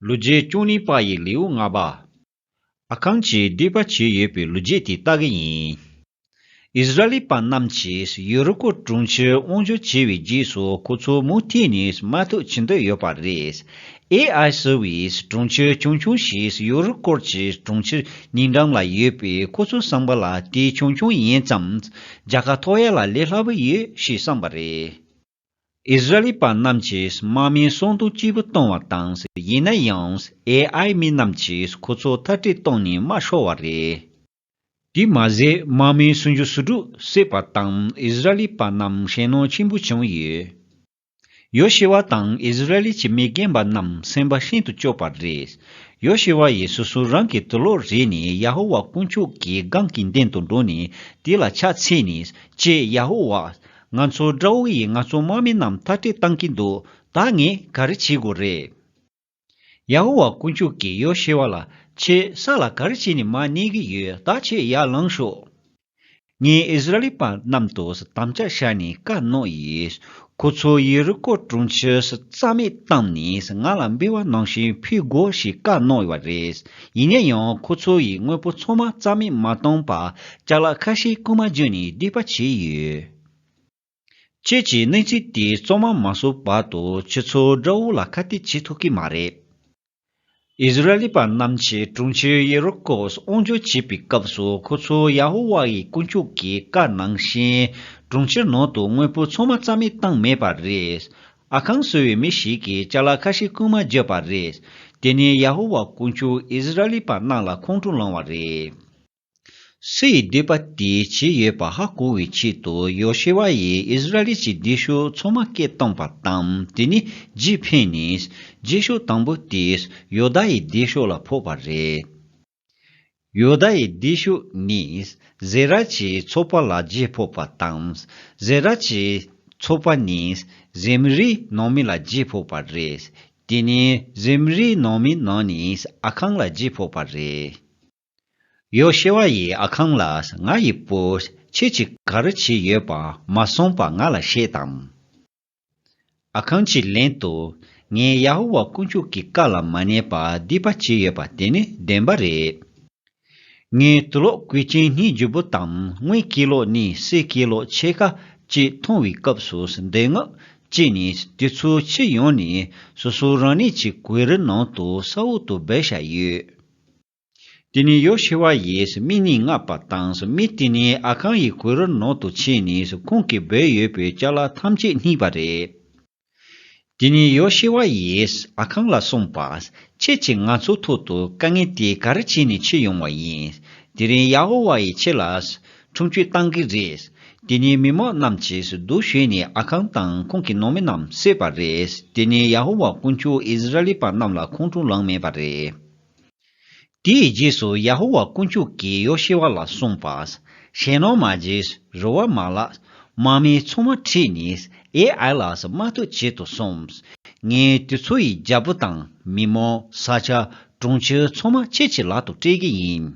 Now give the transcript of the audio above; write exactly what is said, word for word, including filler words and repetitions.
ལོ་རྒྱུས་བཅུ་གཉིས་པ་ཡི་ལེའུ་ལྔ་པ། ཨ་ཁམ་གྱིས་སྡིག་པ་བྱས་ཡོད་པའི་ལོ་རྒྱུས་དེ་ལྟ་གི་ཡིན། ཨིསི་ར་ཨེལ་པ་རྣམས་ཀྱིས་ཡེ་རི་ཀོ་གྲོང་ཁྱེར་དབང་བསྒྱུར་བྱས་པའི་རྗེས་སུ་ཁོ་ཚོ་མུ་མཐུད་ནས་དམག་འཐབ་བྱེད་འདོད་ཡོད་པ་རེད། ཨེ་ཨའི་ཟེར་བའི་གྲོང་ཁྱེར་ཆུང་ཆུང་ཞིག་ཡེ་རི་ཀོ་གྱི་གྲོང་ཁྱེར་ཉེ་འགྲམ་ལ་ཡོད་པས་ཁོ་ཚོའི་བསམ་པ་ལ་དེ་ཆུང་ཆུང་ཡིན་ཙང་རྒྱལ་ཁ་ཐོབ་ཡ་ལ་ལས་སླ་པོ་ཡོད་ཞེས་བསམ་པ་རེད། ཨིསི་ར་ཨེལ་པ་རྣམས་ཀྱིས་དམག་མི་སུམ་སྟོང་གཅིག་པུ་བཏང་བ་དང་། ཡིན་ན་ཡང་ཨེ་ཨའི་མི་རྣམས་ཀྱིས་ཁོ་ཚོ་མཐར་སྐྲོད་བཏང་ནས་དམག་ཤོར་བ་རེད། དེས་མ་ཟད་དམག་མི་སུམ་ཅུ་སོ་དྲུག་བསད་པ་དང་། ཨིསི་ར་ཨེལ་པ་རྣམས་ཞེད་སྣང་ཆེན་པོ་བྱུང་ཡོད། ཡོ་ཤེ་བ་དང་ཨིསི་ར་ཨེལ་གྱི་མི་རྒན་པ་རྣམས་སེམས་པ་ཤིན་ཏུ་སྐྱོ་བ་རེད། ཡོ་ཤེ་བ་ཡིས་སོ་སོ་རང་གི་དུག་སློག་རིག་ནས་ཡ་ཧོ་ཝཱ་དཀོན་མཆོག་གི་སྒང་གི་མདུན་དུ་འགྲོ་ནས་དེ་ལ་ཕྱག་འཚལ་ནས། ཀྱེ་ཡ་ཧོ་ཝཱ། ང་ཚོའི་དགྲ་བོ་ཡིས་ང་ཚོའི་དམག་མི་རྣམས་མཐར་སྐྲོད་བཏང་གི་འདུག་ད་ངས་ག་རེ་བྱེད་དགོས་རེད། ཡ་ཧོ་ཝཱ་དཀོན་མཆོག་གིས་ཡོ་ཤེ་བ་ལ། ཁྱེད་ས་ལ་ག་རེ་བྱས་ནས་མར་གནས་ཀྱི་ཡོད། ད་ཁྱེད་ཡར་ལངས་ཤོག་ངས་ཨིསི་ར་ཨེལ་པ་རྣམས་དང་དམ་བཅའ་བཞག་ནས་བཀའ་གནང་ཡིན། ཁོ་ཚོས་ཡེ་རི་ཀོ་གྲོང་ཁྱེར་རྩ་མེད་བཏང་ནས་ང་ལ་འབུལ་བ་ནང་བཞིན་ཕུལ་དགོས་ཞེས་བཀའ་གནང་བ་རེད། ཡིན་ན་ཡང་ཁོ་ཚོ་ཡིས་དངོས་པོ་ཚང་མ་རྩ་མེད་མ་བཏང་བར་ཅ་ལག་ཁ་ཤས་རྐུན་མ་བརྒྱུད་ནས་སྡིག་པ་བྱས་ཡོད། ཁྱེད་ཀྱིས་གནས་ཚུལ་དེ་གཙང་མ་མ་བཟོས་བར་དུ་ཁྱེད་ཚོའི་དགྲ་བོ་ལ་ཁ་གཏད་བྱེད་ཐུབ་ཀྱི་མ་རེད། ཨིསི་ར་ཨེལ་པ་རྣམས་ཀྱིས་གྲོང་ཁྱེར་ཡེ་རི་ཀོ་དབང་བསྒྱུར་བྱེད་པའི་སྐབས་སུ། ཁོ་ཚོས་ཡ་ཧོ་ཝཱ་ཡི་དཀོན་མཆོག་གི་བཀའ་ནང་བཞིན་གྲོང་ཁྱེར་ནང་དུ་དངོས་པོ་ཚང་མ་རྩ་མེད་བཏང་མེད་པ་རེད། ཨ་ཁམ་ཟེར་བའི་མི་ཞིག་གིས་ཅ་ལག་ཁ་ཤས་རྐུན་མ་བརྒྱབ་པ་རེད། དེ་ནས་ཡ་ཧོ་ཝཱ་དཀོན་མཆོག་ཨིསི་ར་ཨེལ་པ་རྣམས་ལ་ཁོང་ཁྲོ་ལངས་པ་རེད། སུ་ཡིས་སྡིག་པ་དེ་བྱས་ཡོད་པ་ཧ་གོ་བའི་ཆེད་དུ། ཡོ་ཤེ་བ་ཡིས་ཨིསི་ར་ཨེལ་གྱི་སྡེ་ཤོག་ཚང་མ་སྐད་བཏང་བ་དང་། དེ་ནས་རྗེས་ཕེབས་ནས། སྡེ་ཤོག་དང་པོ་དེ་ཡུ་དཱ་ཡི་སྡེ་ཤོག་ལ་ཕོག་པ་རེད། ཡུ་དཱ་ཡི་སྡེ་ཤོག་ནས་ཟེ་ར་གྱི་ཚོགས་པ་ལ་རྗེས་ཕོག་པ་དང་། ཟེ་ར་གྱི་ཚོགས་པ་ནས་ཟེ་མ་རིའི་ནང་མི་ལ་རྗེས་ཕོག་པ་རེད། དེ་ནས་ཟེ་མ་རིའི་ནང་མི་ནང་ནས་ཨ་ཁམ་ལ་རྗེས་ཕོག་པ་རེད། ཡོ་ཤེ་བ་ཡིས་ཨ་ཁམ་ལ། ང་ཡི་བུ། ཁྱེད་ཀྱིས་ག་རེ་བྱས་ཡོད་པ་མ་སོང་བ་ང་ལ་བཤད་དང་། ཨ་ཁམ་གྱིས་ལན་དུ། ངས་ཡ་ཧོ་ཝཱ་དཀོན་མཆོག་གི་བཀའ་ལ་མ་ཉན་པར་སྡིག་པ་བྱས་ཡོད་པ་དེ་ནི་བདེན་པ་རེད། ངས་དུག་སློག་གོས་ཆེན་སྙིང་རྗེ་པོ་དང་དངུལ་ཀི་ལོ་གཉིས་གསེར་ཀི་ལོ་ཕྱེད་ཀ་གཅིག་མཐོང་བའི་སྐབས་སུ་འདོད་རྔམ་སྐྱེས་ནས། དེ་ཚོའི་ཕྱིར་ཡོང་ནས་སོ་སོ་རང་ཉིད་ཀྱི་གོས་རིན་ནང་དུ་ས་འོག་ཏུ་སྦས་བཞག་ཡོད། དེ་ནས་ཡོ་ཤེ་བ་ཡིས་མི་གཉིས་མངགས་པ་དང་། མི་དེ་ནས་ཨ་ཁམ་ཡི་གོས་རིན་ནང་དུ་ཕྱིན་ནས་ཁོང་གིས་སྦས་ཡོད་པའི་ཅ་ལག་ཐམས་ཅད་རྙེད་པ་རེད། དེ་ནས་ཡོ་ཤེ་བ་ཡིས་ཨ་ཁམ་ལ་གསུངས་པ། ཁྱེད་ཀྱིས་ང་ཚོའི་ཐོག་ཏུ་དཀའ་ངལ་དེ་ག་རེ་བྱས་ནས་ཁྱེར་ཡོང་བ་ཡིན། དེ་རིང་ཡ་ཧོ་ཝཱ་ཡིས་ཁྱེད་ལ་འཁྲུག་རྩོད་བཏང་གི་རེད། དེ་ནས་མི་མང་རྣམས་ཀྱིས་སྡུག་ཤོས་ནས་ཨ་ཁམ་དང་ཁོང་གི་ནང་མི་རྣམས་བསད་པ་རེད། དེ་ནས་ཡ་ཧོ་ཝཱ་དཀོན་མཆོག་ཨིསི་ར་ཨེལ་པ་རྣམས་ལ་ཁོང་ཁྲོ་ལངས་མེད་པ་རེད། དེའི་རྗེས་སུ་ཡ་ཧོ་ཝཱ་དཀོན་མཆོག་གིས་ཡོ་ཤེ་བ་ལ་གསུངས་པ། ཞེད་སྣང་མ་བྱེད། རེ་བ་མ་བརླག་དམག་མི་ཚང་མ་ཁྲིད་ནས་ཨེ་ཨའི་ལ་དམག་འཐབ་བྱེད་དུ་སོང་། ངས་དེ་ཚོ་ཡི་རྒྱལ་པོ་དང་མི་མང་། ས་ཆ། གྲོང་ཁྱེར་ཚང་མ་ཁྱེད་ཀྱི་ལག་ཏུ་སྤྲད་ཀྱི་ཡིན།